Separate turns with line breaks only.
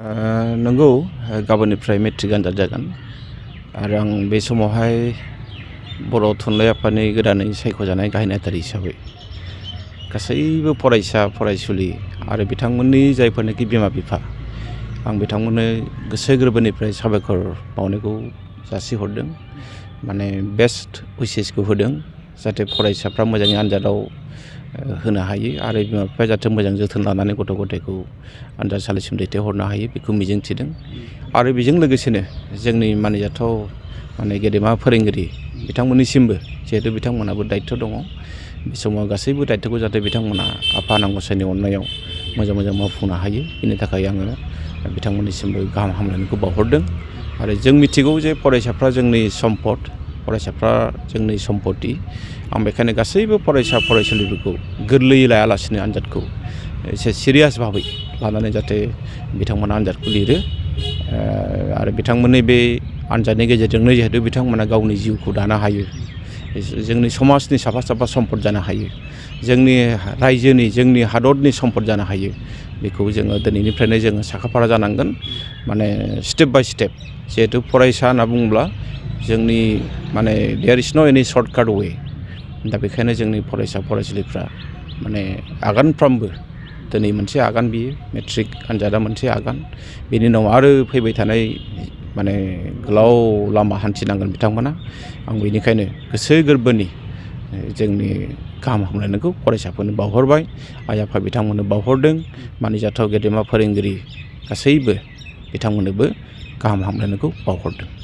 नंगौ गाबोननिफ्राय मेट्रिक आनजाद जागोन आरो आं बे समावहाय बर' थुनलाइ आफादनि गोदानै सायख'जानाय गाहाय नेहाथारि हिसाबै गासैबो फरायसा फरायसुलि आरो बिथांमोननि जायफोरनाखि बिमा बिफा आं बिथांमोननो गोसो गोरबोनिफ्राय साबायखर बावनायखौ जासिहरदों। माने बेस्ट उइसेसखौ होदों जाहाथे फरायसाफ्रा मोजाङै आनजादाव होनो हायो आरो बिमा बिफाया जाहाथे मोजां जोथोन लानानै गथ' गथायखौ आनजादसालिसिम दैथायहरनो हायो बेखौ मिजिंथिदों। आरो बेजों लोगोसेनो जोंनि मानिजाथाव गेदेमा फोरोंगिरि बिथांमोननिसिमबो जिहेतु बिथांमोनाबो दायित्व दङ बे समाव गासैबो दायित्वखौ जाहाथे बिथांमोना आफा आनान गसाइनि अननायाव मोजां मोजां मावफुंनो हायो बेनि थाखाय आङो बिथांमोननिसिमबो गाहाम हामलायनायखौ बावहरदों। आरो जों मिथिगौ जे फरायसाफ्रा जोंनि सम्पद, फरायसाफ्रा जोंनि सम्पति। आं बेखायनो गासैबो फरायसा फरायसुलिफोरखौ गोरलैयै लायालासिनो आनजादखौ एसे सिरियास भाबै लानानै जाहाथे बिथांमोना आनजादखौ लिरो आरो बिथांमोननि बे आनजादनि गेजेरजोंनो जिहेतु बिथांमोना गावनि जिउखौ दानो हायो, जोंनि समाजनि साफा साफा सम्पद जानो हायो, जोंनि रायजोनि जोंनि हादरनि सम्पद जानो हायो, बेखौ जोङो दिनैनिफ्रायनो जोङो साखाफारा जानांगोन। स्टेप बाय स्टेप जिहेतु फरायसा होनना बुङोब्ला जोंनि देयार इज नो एनि सर्टकाट वे। दा बेखायनो जोंनि फरायसा फरायसुलिफ्रा आगानफ्रामबो दिनै मोनसे आगान बियो मेट्रिक आनजादा मोनसे आगान, बेनि उनाव आरो फैबाय थानाय गोलाव लामा हान्थिनांगोन बिथांमोना। आं बेनिखायनो गोसो गोरबोनि जोंनि गाहाम हामलायनायखौ फरायसाफोरनो बावहरबाय, आइ आफा बिथांमोननो बावहरदों, मानिजाथाव गेदेमा फोरोंगिरि गासैबो बिथांमोननोबो गाहाम हामलायनायखौ बावहरदों।